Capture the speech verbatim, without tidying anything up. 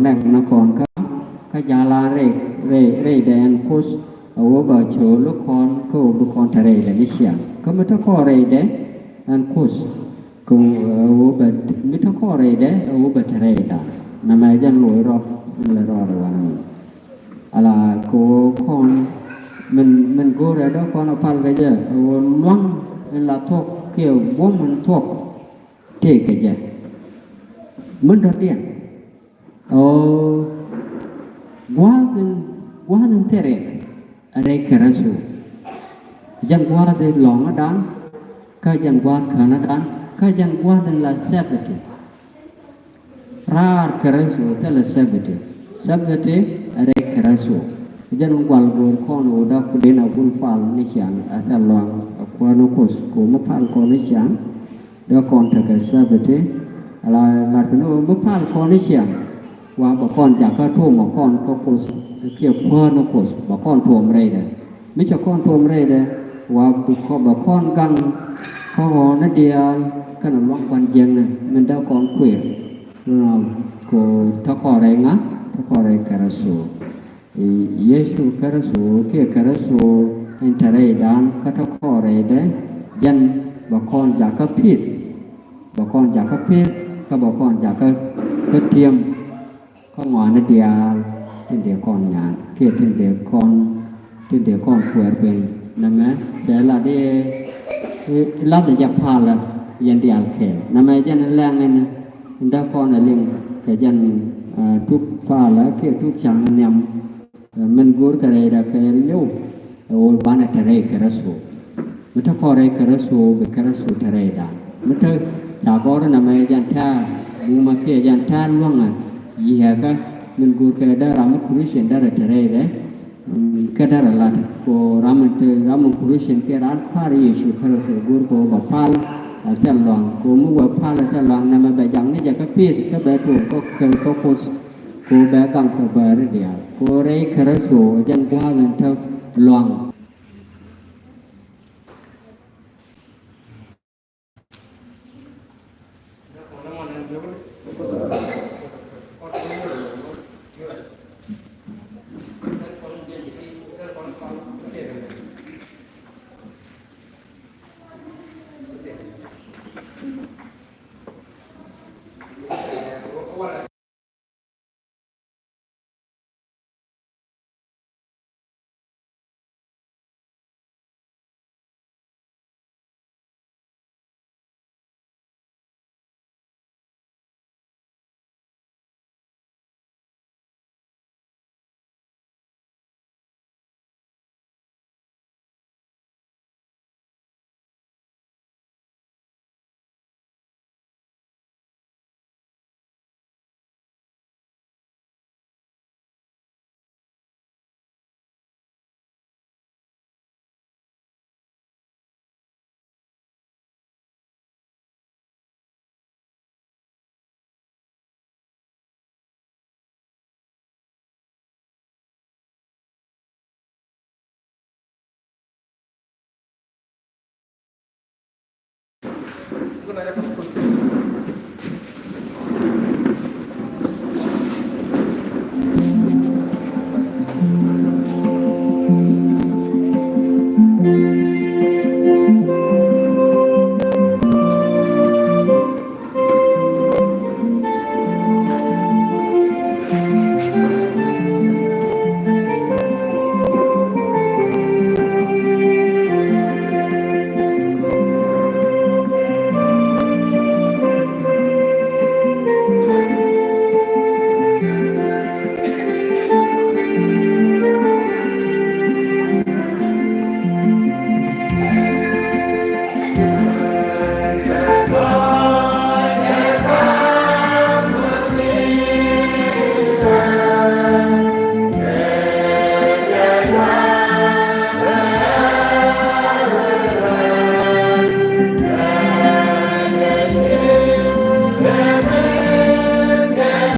nɛk ni kɔn kä, kä ja̱ la rɛy, rɛy, rɛydɛ ɛn Kuoth, a wä bɛ cɔl kɔn kä wä bi kɔn te rɛydɛ ni ciaŋ. Kä mi te kɔn rɛydɛ ɛn Kuoth, kɛ ɣöö bɛ mi te kɔn rɛydɛ ɛ ɣöö bɛ te rɛydan. Nɛmɛ jɛn loc rɔ in lɛ rɔɔdɛ wanɛ mi ala kɛ ɣöö kɔn min, min go̱o̱rɛ dee kɔn a pal kɛ jɛ ɛ ɣöö luaŋ in la thuɔ̱k kiɛ buɔ̱m in thuɔ̱k tëëkɛ jɛ. Min dɔ̱diɛn ɔ gua̱a̱th in, gua̱a̱th in thil riɛk a rɛy Kritho. Jɛn gua̱a̱th in lɔ̱ŋädan, kä jɛn gua̱a̱th känädan, kä jɛn gua̱a̱th in la Sabbath. Raar Kritho thilɛ Sabbath. Sabbath a rɛy Kritho. Jɛn gua̱l go̱o̱r kɔn ɣöö dee ku den a bul pal ni ciaŋ a thil luaŋ a Kuäär ni Kuoth, ku mi pal kɔn ni ciaŋ dee kɔn tekɛ Sabbath. Ala lat kɛ ni ɣöö mi pal kɔn ni ciaŋ wa bɛ kɔn jakä tuɔmɛ kɔn kä Kuoth kiɛ Kuäär ni Kuoth, bɛ kɔn tuɔm rɛydɛ. Mi cɛ kɔn tuɔm rɛydɛ wa bɛ kɔ-, bɛ kɔn gaŋ kä ɣɔ̱ɔ̱n ni diaal kɛnɛ luaŋ kuan jiäkni min dee kɔn kuëër. Kɛ ɣöö te kɔn rɛy ŋa? Te kɔn rɛy Kritho. Yecu Kritho kiɛ Kritho in te rɛydan kä te kɔn rɛydɛ, jɛn bɛ kɔn jakä pi̱th, bɛ kɔn jakä pi̱th kä bɛ kɔn jakä kä ti̱em kä ŋɔaani diaal tin dee kɔn nyan kiɛ tin dee kɔn, tin dee kɔn kuɛɛr piny. Nɛmɛ cɛ lat i̱, i̱ lath jɛ palä yɛn diaal kɛɛl. Nɛmɛ jɛn lɛŋ in dee kɔn a liŋ kɛ jɛn, ah, tuk palä kiɛ tuk ca̱ŋ nhiam. Min go̱o̱r kɛ rɛydɛ kɛ liw ɛ ɣöö banɛ te rɛy Kritho. Mi te kɔn rɛy Kritho bi Kritho te rɛydan. Mi te ca gɔ̱r nɛmɛ jɛn tɛ̈r bumä kiɛ jɛn tɛ̈r luäŋä yiëëkä. Min go̱o̱r kɛ dee ram mi Christian derɛ te rɛydɛ, mm, kä derɛ lat kɛ ɣöö ram mi te, ram mi Christian kiɛ raan kua̱r Yecu Kritho go̱o̱r kɛ ɣöö bɛ pal a thil luaŋ. Kɛ ɣöö mi wee pal a thil luaŋ nɛmɛ bɛ jaŋni jɛ kä pi̱th kä bɛ tuɔɔk kä, kä, kä Kuoth. Ku bɛ gaŋ kɛ bääri diaal. Ku rɛy Kritho jɛn gua̱a̱th in te luaŋ.